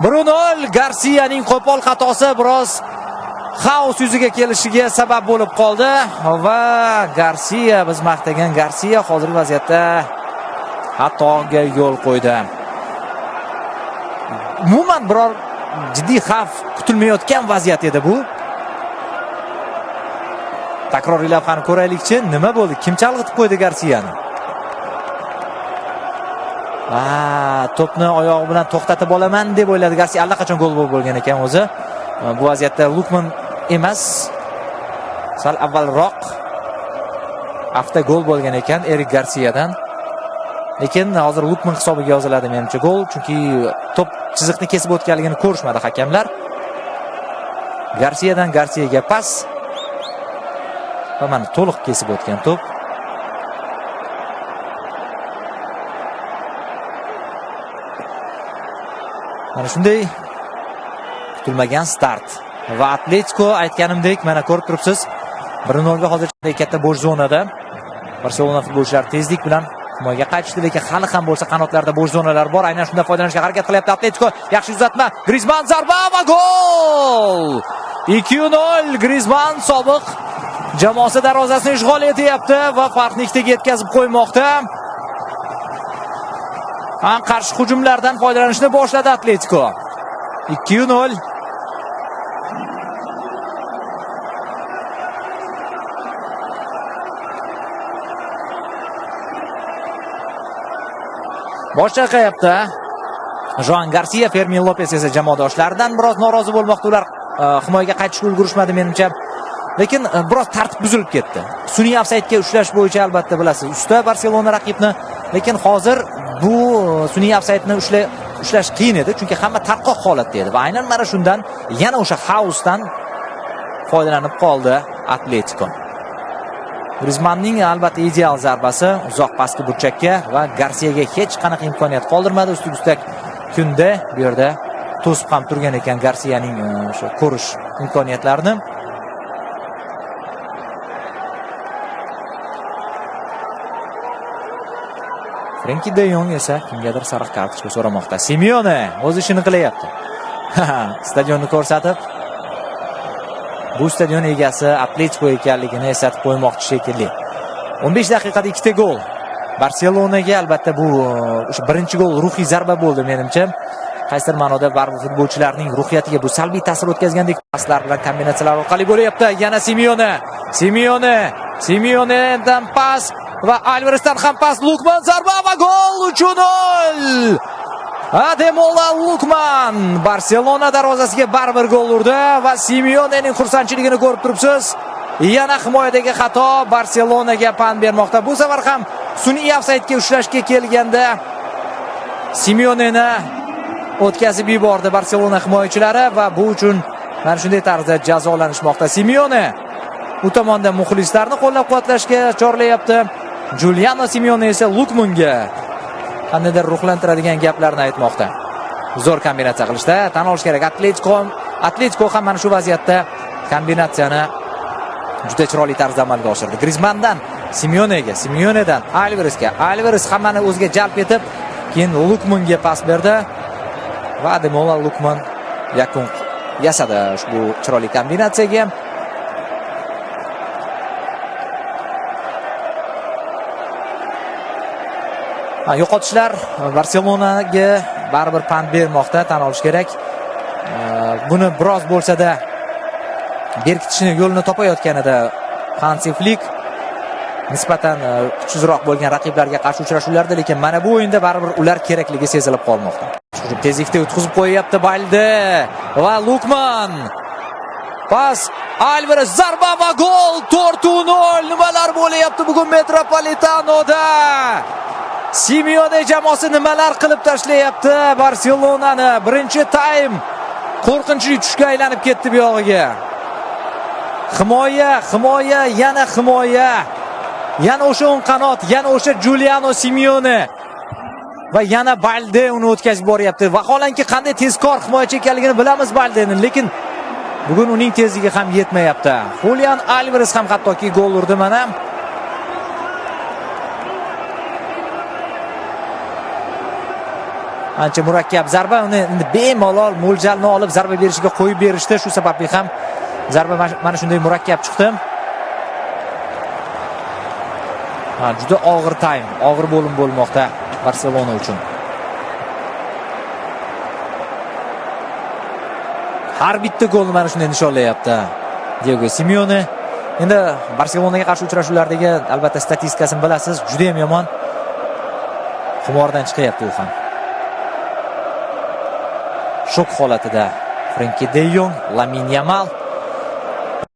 1-0. Garsiyaning qo'pol xatosi biroz xaos yuziga kelishiga sabab bo'lib qoldi va Garsiya, biz maqtagan Garsiya hozirgi vaziyatda xatoga yo'l qo'ydi. Umuman biror jiddiy xavf kutilmayotgan vaziyat edi bu. Takroriy lavhani ko'raylikchi, nima bo'ldi? Kim chalg'itib qo'ydi Garsiyani? To'pni oyog'i bilan to'xtatib olaman deb o'yladi Garsiya. Allaqachon gol bo'lgan ekan o'zi. Bu vaziyatda Lukman emas, sal avvalroq avtogol bo'lgan ekan Erik Garsiyadan. Lekin hozir Lukman hisobiga yoziladi menimcha gol, chunki to'p chiziqni kesib o'tganligini ko'rishmadi hakamlar. Garsiyadan Garsiyaga pas va mana to'liq kesib o'tgan to'p. Mana shunday kutilmagan start va Atletico, aytganimdek, mana ko'rib turibsiz, 1-0 ga hozircha katta bo'sh zonada. Barselona futbolchilari tezlik bilan himoyaga qaytishdi, lekin hali ham bo'lsa qanotlarda bo'sh zonalar bor. Aynan shundan foydalanishga harakat qilyapti Atletico. Yaxshi uzatma. Griezmann zarba va gol! 2-0. Griezmann sobiq jamoasi darvozasini ishg'ol etyapti va farqni ikkitaga yetkazib qo'ymoqda. Qarshi hujumlardan foydalanishni boshladi Atletico. 2-0. Bosh chayqayapti Joan Garcia. Fermin Lopez esa jamoadoshlaridan biroz norozi bo'lmoqda. Ular himoyaga qaytishga ulgurishmadi menimcha. Lekin biroz tartib buzilib ketdi. Sun'iy ofsaydga ushlash bo'yicha albatta bilasiz, usta Barselona raqibni, lekin hozir bu sun'iy ofsaydni ushlash qiyin edi, chunki hamma tarqoq holatda edi va aynan mana shundan yana o'sha xaosdan foydalanib qoldi Atletico. Griezmannning albatta ideal zarbasi uzoq pastki burchakka va Garsiyaga hech qanaqa imkoniyat qoldirmadi. Ustiga-ustak Kunde bu yerda to'sib ham turgan ekan Garsiyaning o'sha ko'rish imkoniyatlarini. Frenkie de Jong esa kimgadir sariq kartochka so'ramoqda. Simeone o'z ishini qilyapti. Stadionni ko'rsatib, bu stadion egasi Atletico ekanligini eslatib qo'ymoqchi shekilli. 15 daqiqada ikkita gol. Barselonaga albatta bu o'sha birinchi gol ruhiy zarba bo'ldi menimcha. Qaysidir ma'noda baribir futbolchilarning ruhiyatiga bu salbiy ta'sir o'tkazgandek paslar bilan kombinatsiyalar orqali bo'lyapti. Yana Simeone, Simeone, Simeonedan pas va Alvaresdan ham pas, Lukman zarba va gol! 3-0. Ademola Lukman Barselona darvozasiga baribir gol urdi va Simeonening xursandchiligini ko'rib turibsiz. Yana himoyadagi xato Barselonaga pand bermoqda. Bu safar ham sun'iy ofsaydga ushlashga kelganda Simeoneni o'tkazib yubordi Barselona himoyachilari va bu uchun mana shunday tarzda jazolanishmoqda. Simeone u tomonda muxlislarni qo'llab-quvvatlashga chorlayapti. Giuliano Simeone esa Lukmanga qandaydir ruhlantiradigan gaplarni aytmoqda. Zo'r kombinatsiya qilishda, tan olish kerak. Atletico ham mana shu vaziyatda kombinatsiyani juda chiroyli tarzda amalga oshirdi. Griezmanndan Simeonega, Simeonedan Alvaresga, Alvares hammani o'ziga jalb etib, keyin Lukmanga pas berdi va Ademola Lukman yakun yasadi ushbu chiroyli kombinatsiyaga. Yo'qotishlar Barselonaga baribir pand bermoqda, tan olish kerak. Buni biroz bo'lsa-da berkitishni yo'lini topayotganida Hansi Flick nisbatan kuchsizroq bo'lgan raqiblarga qarshi uchrashuvlarda, lekin mana bu o'yinda baribir ular kerakligi sezilib qolmoqda. Hujum tezlikda o'tkazib qo'yyapti Balde va Lukman. Pas, Alvarez zarba va gol! 4-0. Nimalar bo'lyapti bugun Metropolitanoda? Simeone jamoasi nimalar qilib tashlayapti Barselonani? Birinchi taym qo'rqinchli tushga aylanib ketdi bu yog'iga. Himoya, himoya, yana himoya. Yana o'sha o'ng qanot, yana o'sha Giuliano Simeone va yana Balde uni o'tkazib boryapti. Vaholanki qanday tezkor himoyachi ekanligini bilamiz Baldeni, lekin bugun uning tezligi ham yetmayapti. Julian Alvarez ham hattoki gol urdi mana. Ancha murakkab zarba, uni endi bemalol mo'ljalni olib zarba berishiga qo'yib berishdi. Shu sababli ham zarba mana shunday murakkab chiqdi. Ha, juda og'ir taym, og'ir bo'lim bo'lmoqda Barselona uchun. Har bitta golni mana shunday nishonlayapti Diego Simeone. Endi Barselonaga qarshi uchrashuvlardagi albatta statistikasini bilasiz, juda ham yomon. Xumordan chiqyapti u ham. Shok holatida Frenkie de Jong, Lamin Yamal.